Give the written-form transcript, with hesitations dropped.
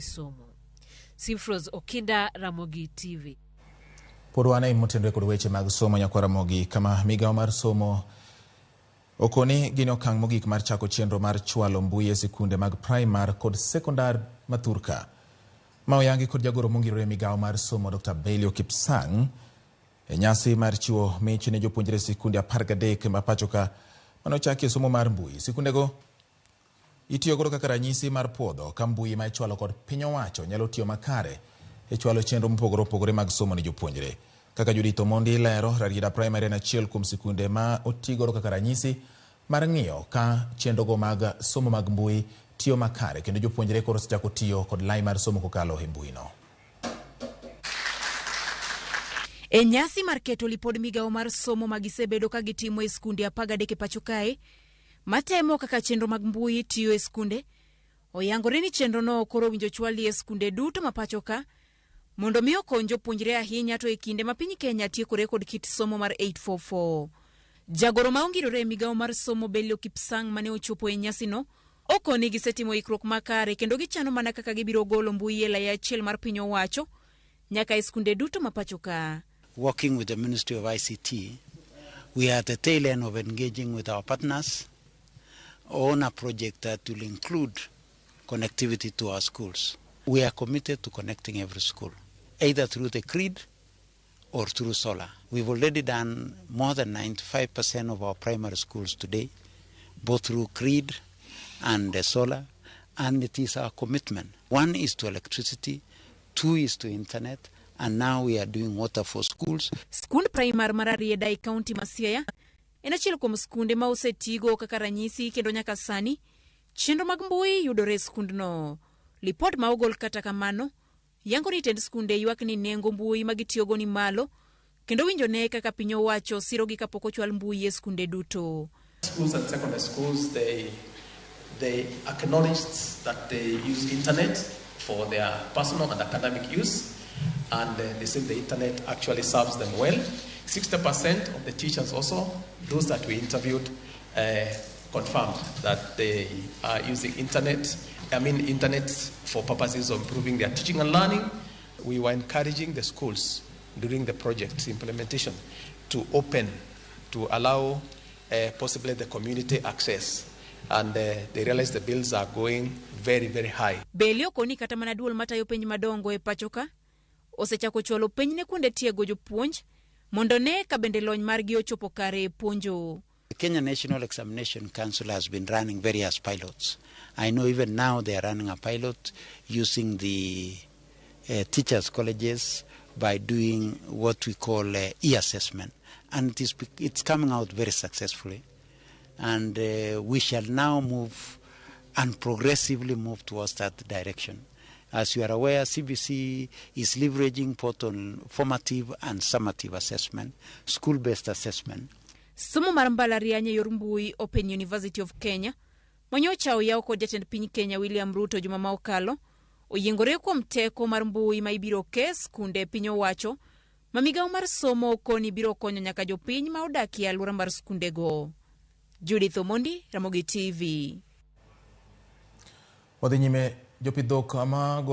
Somo. Simfros Okinda, Ramogi TV. Pod wan e motenore kod weche mag somo nyakwa Ramogi kama migawo mar somo okoni gin okang' mogik mar chako chenro mar chwalo mbui e sikunde mag primar kod sekondar ma thurka. Ma oyangi kod jagoro mongirore e migawo mar somo Dr. Belio Kipsang e nyasi mar chiwo mich ne jopuonjre sikunde 13 ma pachoka manochakie somo mar mbui. Sikundego itiyo godo kaka ranyisi mar puodho ka mbui ma ichwalo kod piny owacho nyalo tiyo makare e chwalo chenro mopogore opogore mag somo ne jopuonjre. Kaka Judith Omondi lero, Rarieda Primary en achiel kuom sikunde ma oti godo kaka ranyisi mar ng'iyo ka chenrogo mag somo mag mbui tiyo makare kendo jopuonjre koro osechako tiyo kod lai mar somo kokalo e mbuino. E nyasi mar keto lipod migawo mar somo ma gisebedo ka gitimo e skunde 13 e pacho kae, matemo kaka chenro mag mbui tiyo e skunde, oyangore ni chenrono koro owinjo chwali e skunde duto ma pacho ka mondo mi okony jopuonjre ahinya to e kinde ma piny Kenya tiekore kod kit somo mar 844. Jagoro ma ongirore e migawo mar somo Belio Kipsang mane ochopo e nyasino okoni gisetimo ikruok makare kendo gichano mana kaka gibiro golo mbui e lai achiel mar piny owacho nyaka e skunde duto ma pacho ka. Working with the Ministry of ICT, we are at the tail end of engaging with our partners on a project that will include connectivity to our schools. We are committed to connecting every school, either through the grid or through solar. We've already done more than 95% of our primary schools today, both through grid and the solar, and it is our commitment. One is to electricity, two is to internet, and now we are doing water for schools. Skund primar mar Rarieda e kaunti ma Siaya en achiel kuom skunde ma osetigo kaka ranyisi kendo nyaka sani chenro mag mbui yudore e skundno. Lipot ma ogol kata kamano yango ni tend skunde ywak ni nengo mbui ma gitiyogo ni malo kendo winjo ne kaka piny owacho sirogi kapok ochwal mbui e skunde duto. Schools and secondary schools, they acknowledged that they use internet for their personal and academic use, and they said the internet actually serves them well. 60% of the teachers also, those that we interviewed, confirmed that they are using internet, I mean internet for purposes of improving their teaching and learning. We were encouraging the schools during the project implementation to open, to allow possibly the community access. And they realize the bills are going very, very high. Belio koni kata mana duol matayo penj madongo e pacho ka osechako chwalo penj ne kuonde tiego jopuonj mondo ne ka bende lony margi ochopo kare e puonjo. The Kenya National Examination Council has been running various pilots. I know even now they are running a pilot using the teachers' colleges by doing what we call e-assessment. And it's coming out very successfully. And we shall now move and progressively move towards that direction. As you are aware, CBC is leveraging both on formative and summative assessment, school-based assessment. Somo mar mbalariany e yor mbui Open University of Kenya manyocha oyaw kod jatend piny Kenya William Ruto juma ma okalo oyiengore kuom teko mar mbui ma ibiro ke skunde piny owacho ma migawo mar somo koni biro konyo nyaka jopiny ma odak e alwora mar skundego. Judith Omondi, Ramogi TV. Wadhi nyime jopith dhok ma golo